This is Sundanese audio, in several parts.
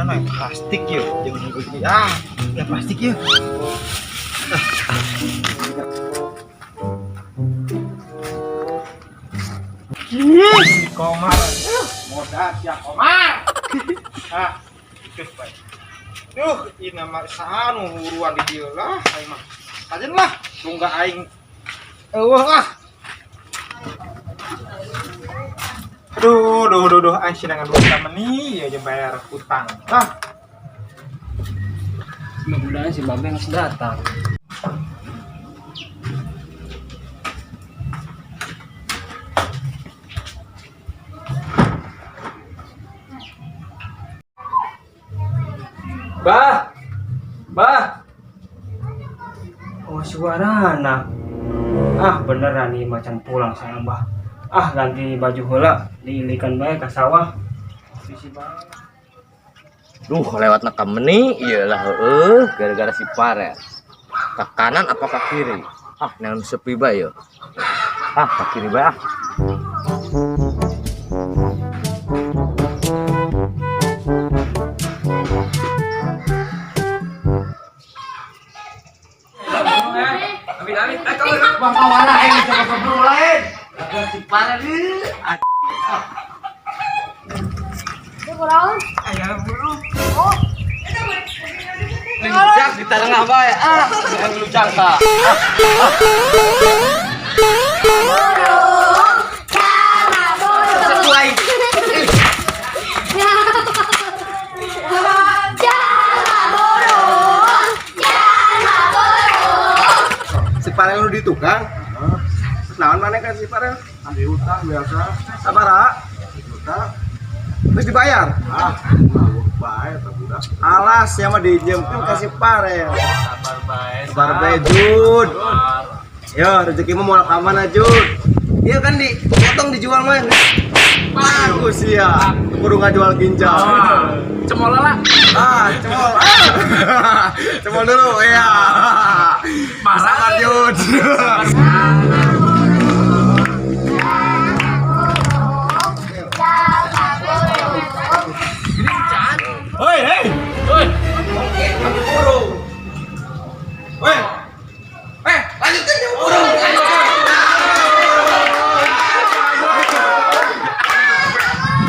Mana plastik ya? Jangan begini. Ah, ya plastik ya. Si Komar. Modal ya Komar. Ah, geus bae. Duh, ini mah saha nu huruan di dieu lah aing mah. Kajen lah, tungga aing. Eueuh ah. Aduh, duh, duh, duh, aing sinangan duit meni ya jeung bayar hutang. Ah, Mudah-mudahan si Babe masih datang. Bah, bah. Oh suara anak. Ah beneran nih macan pulang sama bah. Ah ganti baju heula, diilikan bae ka sawah. Bisi bae. Duh, lewat nak meni, iyalah heeh, gara-gara si Farel. Ke kanan apa ke kiri? Ah, nang sepi bae yo. Ah, ke kiri bae ah. Bang kawana aing coba keburu lain. Si Farel ieu. Aya buru. Lincak di tengah bae ah, jangan lu jangka. Sesuai. Si Farel nu di tukang. Terus naon maneh kan si Farel? Ambil hutang biasa. Sabaraha? Juta. Terus dibayar? Ah, bae eta budak. Alas ya mah dijemkeun ka si Farel. Sabar bae. Sabar bae Jud. Yo, rezekimu moal ka mana Jud? Iya kan dipotong dijual mah. Bagus ya. Kudu ngajual ginjal. Cemol lah. Ah, cemol. Ah. Cemol dulu ya. Sabar Jud. Hei, hei. Woi, Burung. Weh. Eh, lanjutkan ya burung. Lanjutkan.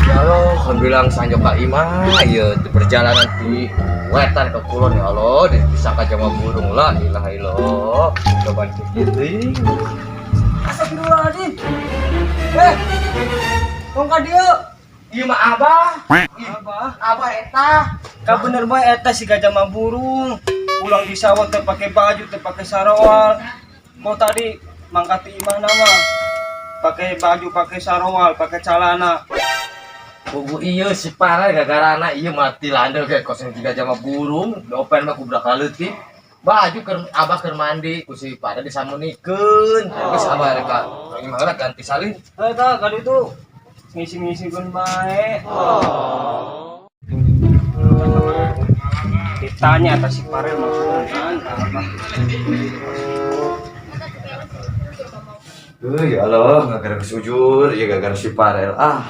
Ya Allah, kan bilang sanjo ka imah, ieu di perjalanan di wetan ke kulon ya Allah, disangka jama burung lah, ilaha illallah. Coba dipikir. Astagfirullahaladzim. Eh, tong ka dieu. Ieu mah abah. Abah. Abah eta. Ka bener bae eta si gajah mah burung. Pulang di sawah teu pake baju, teu pake sarawal. Kok tadi mangkat ti imah nama. Pakai baju, pakai sarawal, pakai celana. Bubu iya si parah gara-gara iya mati landel kayak kosong tiga jam burung dopen mah kubrak leutik baju keur abah keur mandi ku si parah disamunikeun geus abah rek ka imah heula ganti salin. Eh, tah kali itu ngisi-ngisikeun bae. Ditanya atas si Farel maksudnya kan abah. Ya Allah, gara-gara sujud, ya gara-gara si Farel. Ah,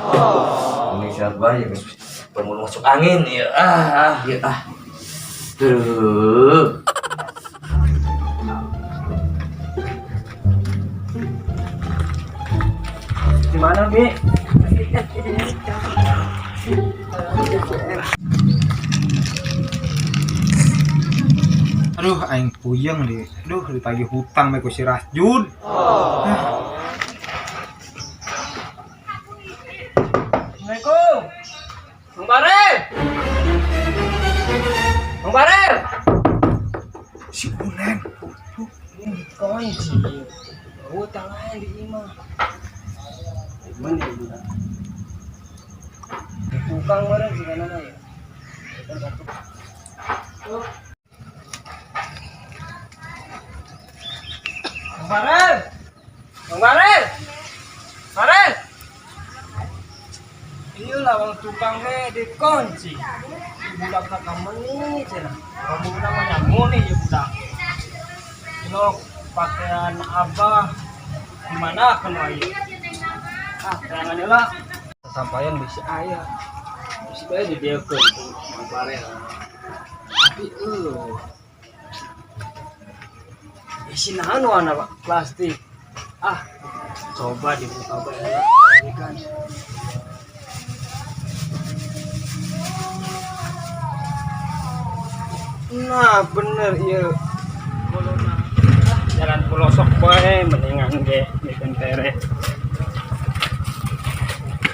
ini siapa ya geus perlu masuk angin ya. Ah, ah, ya ah. Duh. Di mana, Bi? Aduh, aing puyeng deh. Aduh, ditagih hutang mah ku si Rasjud. Assalamualaikum. Bang Farel. Bang Farel. Si Unen. Kunci. Hutang lain di imah. Mana ya, budak? Tukang bareng sih kana mah ya. Bang Farel. Bang Farel. Farel. Iya lah, wong tukang ge dikunci. Budak tak kameni cenah. Kamu namanya muni ya budak. Lo pakaian abah gimana kan ieu? Ah, jangan lah. Sampaian bisi aya. Bisi Bae didieukeun ku Mang Farel. Tapi isi naon warna plastik. Ah, coba dibuka bae ini kan. Nah, bener iya. Jalan pelosok bae mendingan ge bikin tere.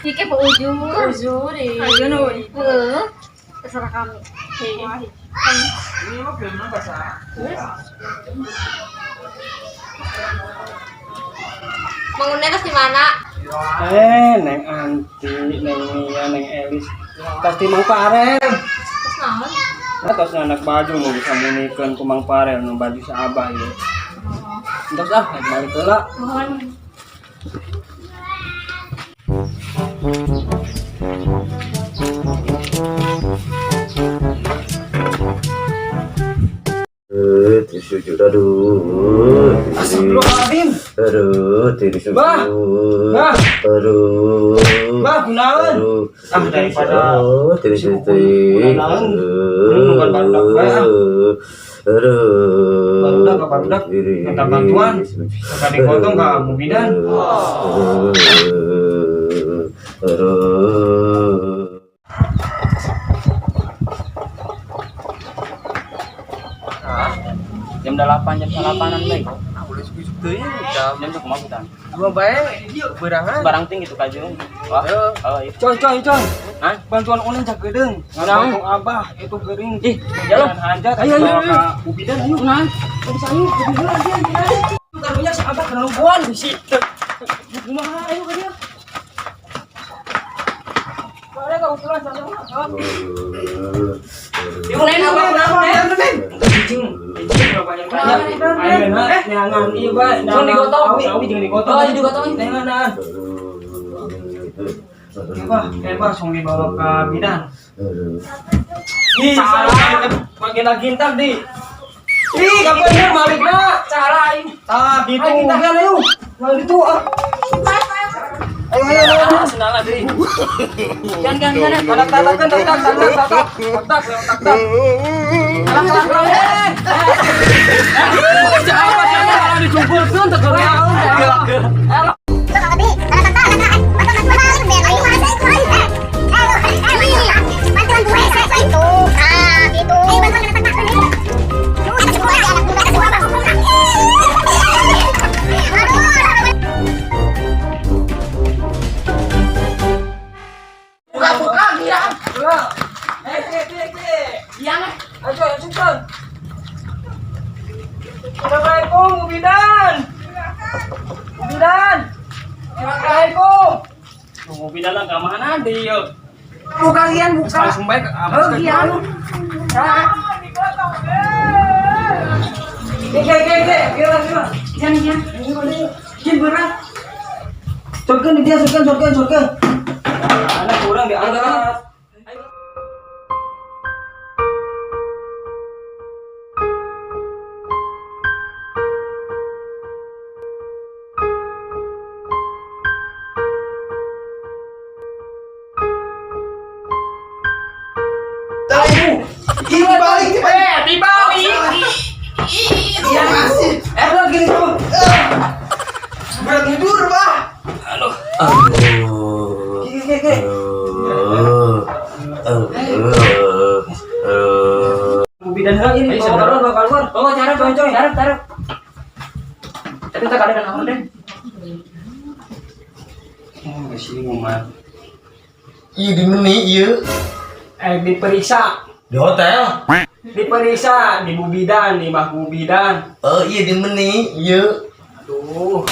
Ike po ujur. Ujur, iya. Ayo no. Heeh. Terserah kami. Ini mah filmnya bahasa. Bangunnya terus di mana? Eh, Neng Anti, Neng Mia, Neng Elis. Pasti Mang Farel. Terus naon? Nah, tos anak baju nu bisa munikeun ku Mang Farel nu baju si Abah ieu. Entos ah, rek balik heula. Mohon. Sujud aduh. Astagfirullahaladzim. Aduh, tiris sujud. Bah. Bah. Aduh. Bah, kunaon? Aduh. Ah, daripada tiris si sujud. kunaon. Ini bukan barudak bae, ah. Aduh. Barudak ka barudak, minta bantuan. Suka digotong ka Mubidan. Aduh. Aduh. Jam 8, jam 8-an bae kok. Ah, boleh isuk-isuk teuing jam Jam kumaha butan? 2 bae ieu beurangan. Barang ting gitu kajung. Wah. Oh, iya. Coy, coy, coy. Hah? Bantuan onen cak geudeung. Naon? Bantu Abah itu geuring. Ih, jalan hajat Ayo, ayo, bawa ayo. ka Ubidan ayo. Nah, bisa ayo, bisa ayo. Karunya si Abah kena nungguan bisi. Kumaha ayo ka dia. Bare ka usulan sama. Aduh. Neng, abah kenapa, Neng? Cicing, cicing berapa banyak banyak. Ayo nah, neangan ieu bae. Jangan digotong. Awi, awi jangan digotong. Oh, jangan digotong. Neangan. Bah, bah, langsung dibawa ke bidan. Ih, salah makin gintak di. Ih, kamu bener malikna. Cara aing. Ah, gitu. Ayo kita kan ayo. Nah, itu ah. Ayo, ayo, ayo. Senang lagi. Jangan jangan jangan. Tak tak tak tak tak tak tak tak tak tak tak. Kalah kalah kalah. Eh, siapa siapa dikumpulkeun teh keur. Buka-buka girang. Eh, eh, eh, eh. Yang Ayo, ayo, Sultan. Assalamualaikum, Bu Bidan. Bu Bidan. Assalamualaikum. Bu Bidan lah ke mana dia? buka gian buka. Langsung baik. Oh, gian. Oke, oke, oke. Gila, gila. Jangan jangan. Jangan berat. Sorkeun di dia, sorkeun, sorkeun, sorkeun. Anak kurang diangkat. Ini balik, Eh, dibalik. Iya masih. Eh, berat gini tuh. Berat tidur, Bah. Aduh. Oke, oke, oke. Aduh. Aduh. Aduh. Bu Bidan heula ini, bawa keluar, bawa keluar. Oh, cara Coy, coy. Cara cara. Tapi tak ada naon deh. Oh, geus siluman. Iya di meni ieu. Eh, diperiksa. Di hotel. Diperiksa di Bu Bidan, di Mbah Bu Bidan. Oh iya di meni ieu. Aduh.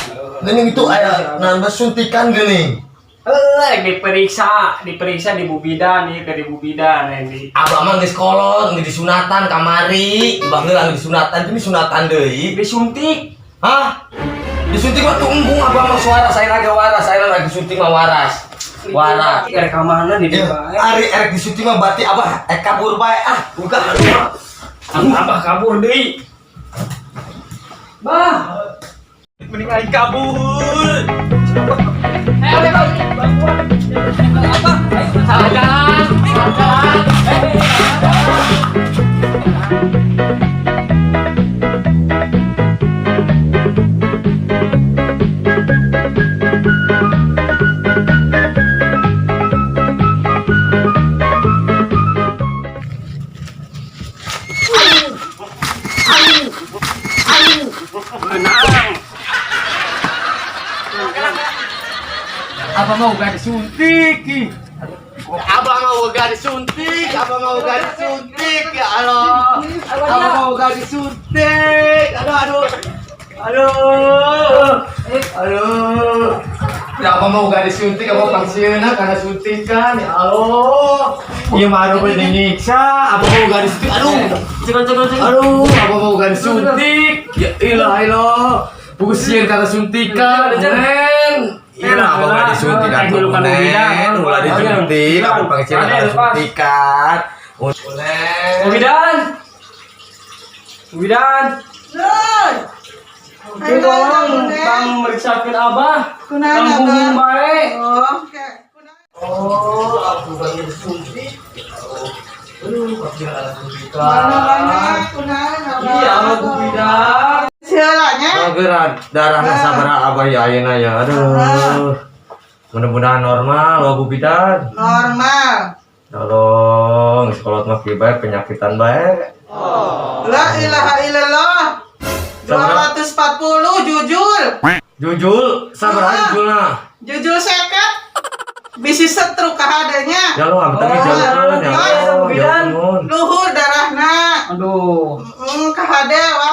Geuning itu aya nambah suntikan geuning. Eh, diperiksa, diperiksa di Bu Bidan, ieu ke di Bu Bidan eh, di. Abah mah geus kolot, geus disunatan kamari. Abah heula geus disunatan, ini sunatan deui. Disuntik. Hah? Disuntik mah tunggu abah mah suara saya raga waras, saya lagi suntik mah waras. Waras. Erek ka mana di Ya, dieu bae. ari erek disuntik mah berarti abah kabur bae ah, buka aduh. Abah kabur deui. Bah, Mending aing kabur. Eh, Apa? Salah jalan. Jalan. Apa mau gak disuntik? Abah mau gak disuntik, abah mau gak disuntik, ya Allah. Abah mau gak disuntik. Aduh, aduh. Aduh. Aduh. Ya abah mau gak disuntik, abah pangsieunan karena suntikan, ya Allah. Iya mah aduh bener nyiksa, abah mau gak disuntik. Aduh. Aduh, abah mau gak disuntik. Ya ilah ilah. Pusing karena suntikan, men. Iya, abah gak disuntik atuh, Unen. Ulah disuntik, abah pangsieunan karena suntikan. Unen. Bidan. Bidan. Lur. Ayo tolong tang meriksakeun abah. Kunaon, Tang Abah? bumi bae. Oh, oke. Oh, aku gak disuntik. Aduh, pasti karena suntikan. Mana-mana kunaon Abah. Iya, abah Bu Bidan. Sialanya. Mageran, darahna sabaraha abah ya ayeuna ya. Aduh. Mudah-mudahan normal, wah Bu Bidan. Normal. Tolong, sekolah mah kieu bae penyakitan bae. La ilaha illallah. 240 jujur. Jujul, sabaraha jujulna? Jujur seket. Bisi setruk kahadanya. Ya Allah, amit amit Oh, jauh ya Allah, Bidan. jauh. Luhur darahna. Aduh. Kahade wa.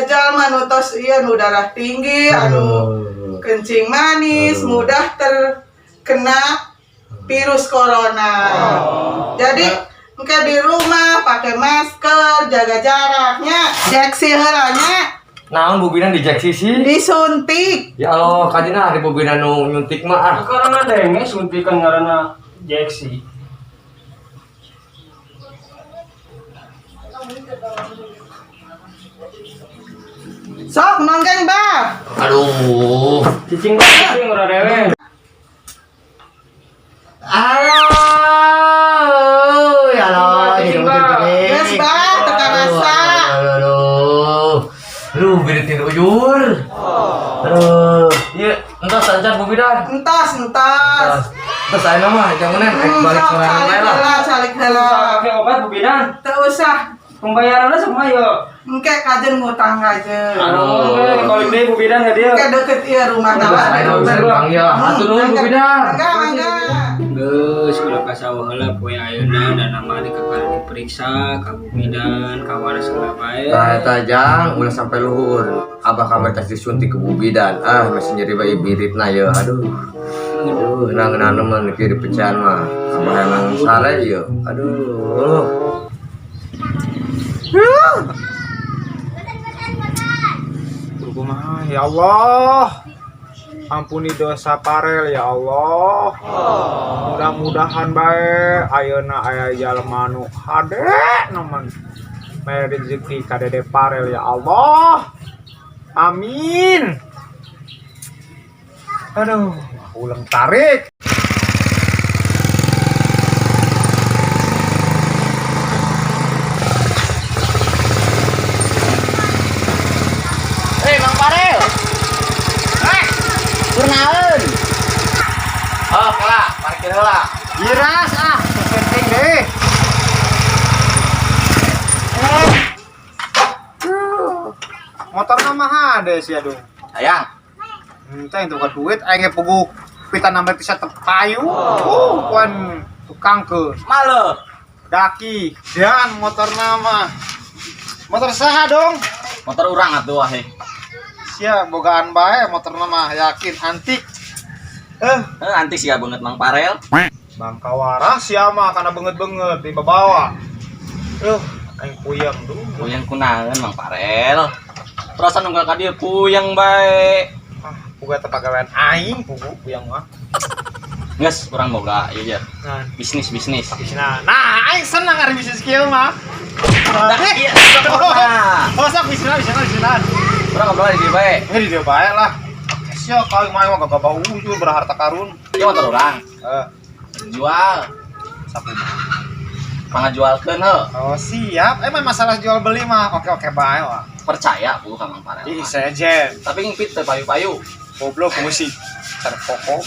Jalma nu tos ieu nu darah tinggi anu kencing manis, Aduh. mudah terkena virus corona. Jadi engke di rumah pakai masker, jaga jaraknya, jeksi heula nya, Naon Bu Bidan dijeksi sih? disuntik. Ya Allah, kajina hari Bu Bidan nu nyuntik mah ah. Sekarang ada suntikan ngaranna Jeksi. Sok nonggeng bah. Aduh. Cicing bah, cicing ora dewe. Aduh, ya Allah, jadi Cicing, muter Bah. gini. Geus bah, teu karasa. Aduh, aduh. Aduh, biritin ujur. Aduh. Iya, entos ancar Bu Bidan. Entos, entos. Entos ayeuna mah jangan naik balik Sok sorangan calik bae lah. heula, calik heula. Pakai obat Bu Bidan. Teu usah. Pembayarannya semua yo. Engke kajen ngutang kajen. Aduh, kalau deui Bu Bidan ka dieu. Engke deket ieu rumah Entos ayeuna bisa dipanggil. Hatur nuhun Bu Bidan. Mangga, mangga. Geus ulah kasawah heula poe ayeuna dan nama di kakara diperiksa ka Bu Bidan, ka waras heula bae. Tah eta jang ulah sampai luhur. Abah kamar tas disuntik ke Bu Bidan. Ah, masih nyeri bae biritna ye. Aduh. Aduh, nang mah kieu dipecahan mah. Abah emang sare ieu. Aduh. Kumaha ya Allah. Ampuni dosa Parel ya Allah. Mudah-mudahan bae ayeuna aya jalma nu hade nemen. Mere rezeki ka Dede Parel ya Allah. Amin. Aduh, ulang tarik. Hei, Mang Parel. Eh, kurnaeun. Oh, kala, parkir heula. Giras ah, penting deh. Motor nama hade sih aduh. Sayang. Entah itu bukan duit, aing ge puguh pita nambah bisa tepayu. Kuan tukang ke Male. daki dan motor nama. Motor saha dong? Motor urang atuh ah. Sia bogaan bae motor nama yakin antik. Eh, Antik sih banget Mang Parel. Bangka waras sia mah karena banget-banget di bawah. Aing puyeng duh. Puyeng kunaon Mang Parel. Perasaan nunggal ka dieu puyeng bae. Ah, puguh eta pagawean aing puguh puyeng mah. Geus urang boga ieu ya. Nah, Bisnis bisnis. nah, nah aing senang ari bisnis kieu mah. Nah, iya, nah. Oh, sok bisnis bisnis bisnis. Urang ngobrol di dieu bae. Ini di dia bae lah. Sia kau mah mah gak bau ujur berharta karun. Ieu motor urang. Eh, Jual. Sakumaha? Pangajualkeun heuh. Oh, siap. Emang masalah jual beli mah oke-oke bae wah. Percaya bu ka Mang Parel. Ih, sejen. Tapi ngpit teu payu-payu. Goblok musik. Cara pokok.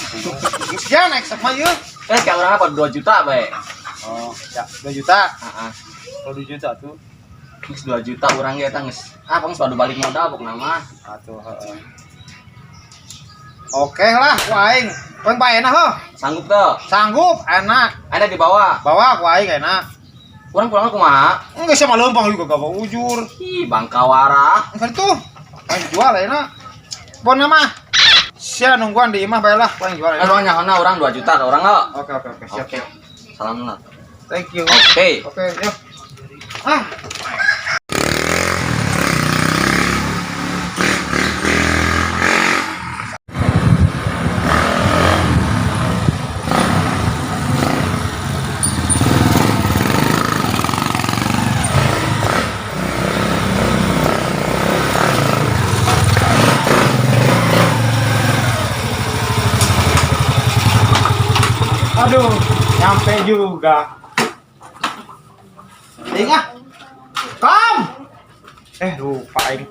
Geus ya naik sama ieu. Eh kayak urang apa 2 juta bae. Oh, ya 2 juta. Heeh. Kalau 2 juta tuh. Geus 2 juta urang ge eta geus. Ah, geus badu balik modal pokna mah. Atuh heeh. Oke lah, ku aing. Poin bae enak heuh. Sanggup teu? Sanggup, enak. Ada dibawa. Bawa ku aing enak. Urang pulangna kumaha? Enggak sih mah leumpang juga gak bawa ujur. Ih, bangkawara. Enggak itu. Aing jual enak. Pon mah. Sia nungguan di imah bae lah, ku aing jual Eh, enak. urang nyahona urang 2 juta ka urang heuh. Oke oke oke, siap. Oke. Salam lah. Thank you. Oke. Oke, yuk. Ah. Aduh, nyampe juga. Ingat. Kam. Lupa ini.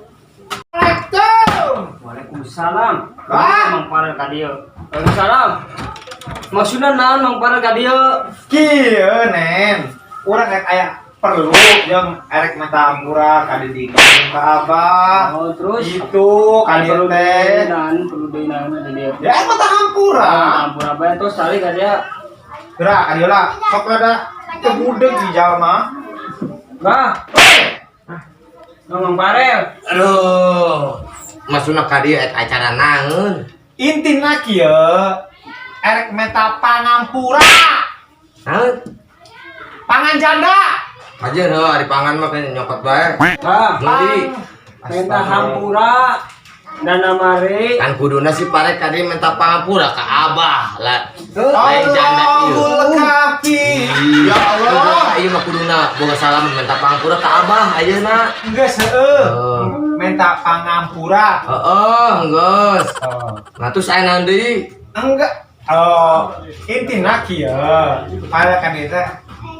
Assalamualaikum. Waalaikumsalam. Ah. Mang Parel ka dieu. Waalaikumsalam. Maksudna naon Mang Parel ka dieu? Kieu, Nen. Urang rek aya perlu jeung erek minta hampura ka Didi ka Abah. Oh, terus Itu ka dieu perlu teh. deui perlu deui naon di dieu. Ya minta hampura. Hampura bae terus tali ka dia. Gerak ka dieu lah. Sok rada teu budeg di jalma. Bah. Mang Parel. Aduh. Maksudna ka dieu eta acara naon? Intina kieu erek minta pangampura. Naon? Pangan janda. Aja heuh ari pangan mah kayaknya nyokot bae. Bah, Meuli. minta hampura dana mari. Kan kuduna si Pare ka dieu minta pangampura ka Abah lah. Lain janda ieu. Allahul kafi. Ya Allah. Ieu mah kuduna boga salam minta pangampura ka Abah ayeuna. Geus heueuh. Heeh. Minta pangampura. Heeh, geus. Nah terus aya naon deui? Enggak. Oh, intina kieu. Pada kan itu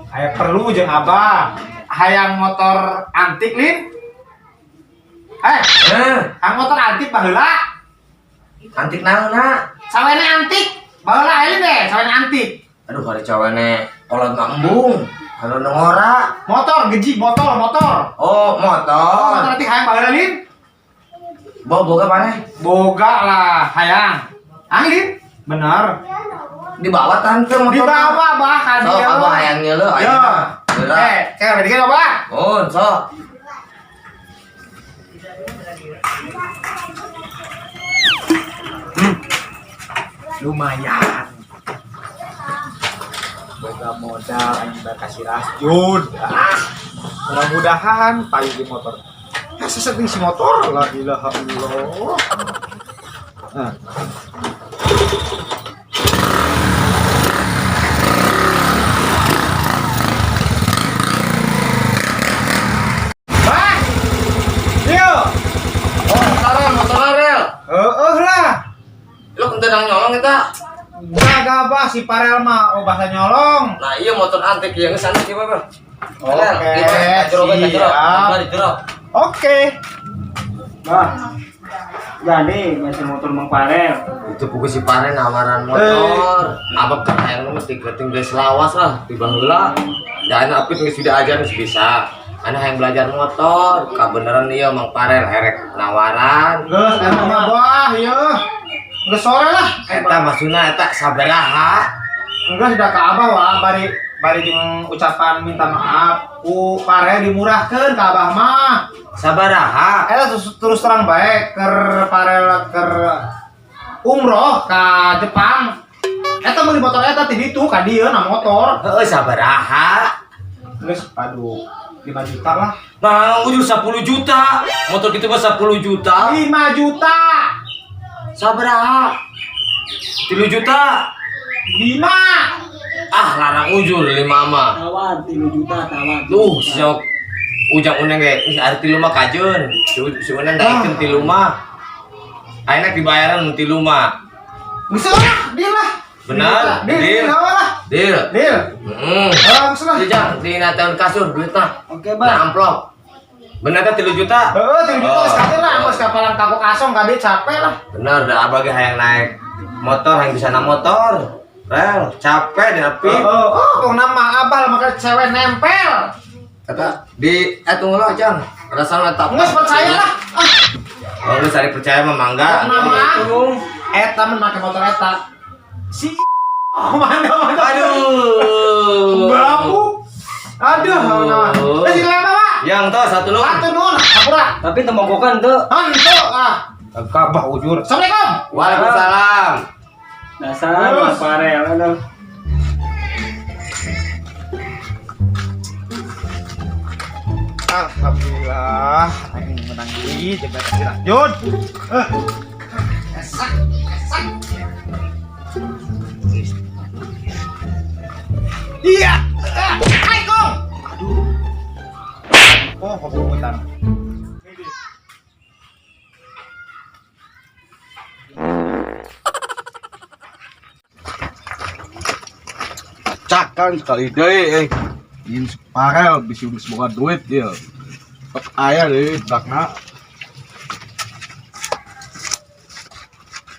aya perlu jeung Abah. Hayang motor antik lin. Hah, Hayang motor antik baheula. antik naon na? Sawena antik. Baheula aya lin deh, sawena antik. Aduh, hari cawene kolot mah embung. Kalau ngora. Motor geji motor motor. Oh, Motor motor. antik hayang baheula lin. Bawa boga mana? Boga lah hayang. Anglin. Bener. Dibawa tante motor. Dibawa bah ka Sok dieu. abah hayang nyeuleuh Yo. ayeuna. Heula. Kayak ready kan Abah? Mun, sok. Lumayan. Boga modal anjing kasih rasjud. Ah. Mudah-mudahan payu di motor. Ya sesetting si motor la ilaha illallah. Nah. Bah. Yo. Oh, motoran, motoran rel. Heeh lah. Lu kentenang nyolong eta. Gak bah si Parel mah oh bahasa nyolong. Nah, iya motor antik yang geus antik ieu mah. Oke, siap. Oke. Bah. Jadi masih motor Mang Parel. Itu buku si Pare nawaran motor. Abah kan hayang mah tiga geus lawas lah, tiba heula. Dan apit geus sudah ajar geus bisa. Ana hayang belajar motor, kabeneran ieu Mang Parel herek nawaran. Geus emang mah bah ieu. Geus sore lah. Eta maksudna eta sabaraha? Enggak sudah ke Abah wah bari bari jeung ucapan minta maaf ku Parel dimurahkeun ka Abah mah. Sabaraha? Eta terus terang bae keur Parel keur umroh ka Jepang. Eta meuli motor eta ti ditu ka dieu na motor. Heeh, sabaraha? Geus aduh 5 juta lah. Nah, ujung 10 juta. Motor gitu mah 10 juta. 5 juta. Sabaraha? 3 juta. 5. Ah, larang ujur 5 mah. Tawar 3 juta tawar. Duh, sok ujang uneng ge geus ari 3 mah kajeun. Si uneng daekeun 3 mah. Ayeuna dibayaran mun 3 mah. Geus lah, dia lah. Benar. Deal, Deal. lah. Deal. Deal. Heeh. Langsung lah. Di jang di nateun kasur duitna. Oke, Bah. Nah, amplop. Bener teh 3 juta. Heeh, 3 juta Oh. geus kate lah, geus kapalan kagok asong ka dieu capek lah. Bener, dah abah ge hayang naik motor, hayang bisa na motor. Rel, capek dinapi. Oh, oh, pokokna mah abah maka cewek nempel. Kata di tunggu lah, Jang. Rasana tak. Geus percaya lah. Ah, Oh, geus ari percaya mah mangga. pokokna mah eta mun make motor eta. Si oh, mana mana. Aduh. Bambu. Aduh, nama. Eh, si lema, Pak. Yang toh satu lu. Satu nun, hampura. Tapi temogokan tuh. Hantu ah. Kabah ujur. Assalamualaikum. Waalaikumsalam. Dasar Mang Farel aduh. Alhamdulillah, aing menang deui jeung eta si Rajun. Eh. Esak, esak. Iya. Ah, Hai, Kong. Aduh. Oh, kebukutan. Cakan sekali deui eh. Ingin separel bisa geus boga duit dia. Tok aya deui budakna.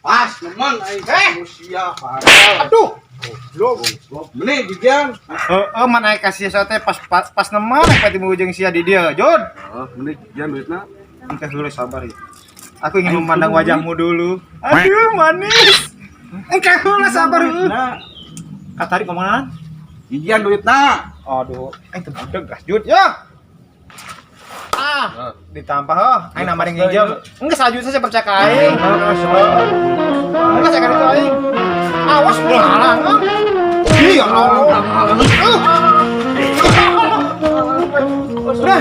Pas nemen aing manusia parel. Aduh. Goblok, goblok. Meni gigian. Heeh, man aya kasih sate pas pas, pas nemen aya patimu jeung sia di dieu, Jun. Oh, meni gigian duitna. Engke dulu sabar ya. Aku ingin memandang wajahmu dulu. Aduh, manis. Engke dulu sabar dulu. Kata tadi ngomong Gigian duitna. Aduh, teu budeg gas Jun. Ya. Ah, ditambah oh, aing nama nginjem. Engke saju saya percaya ka aing. Enggak saya itu aing. Awas halang. Iya Allah. Udah.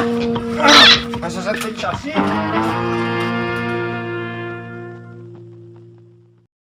Masa saya sih.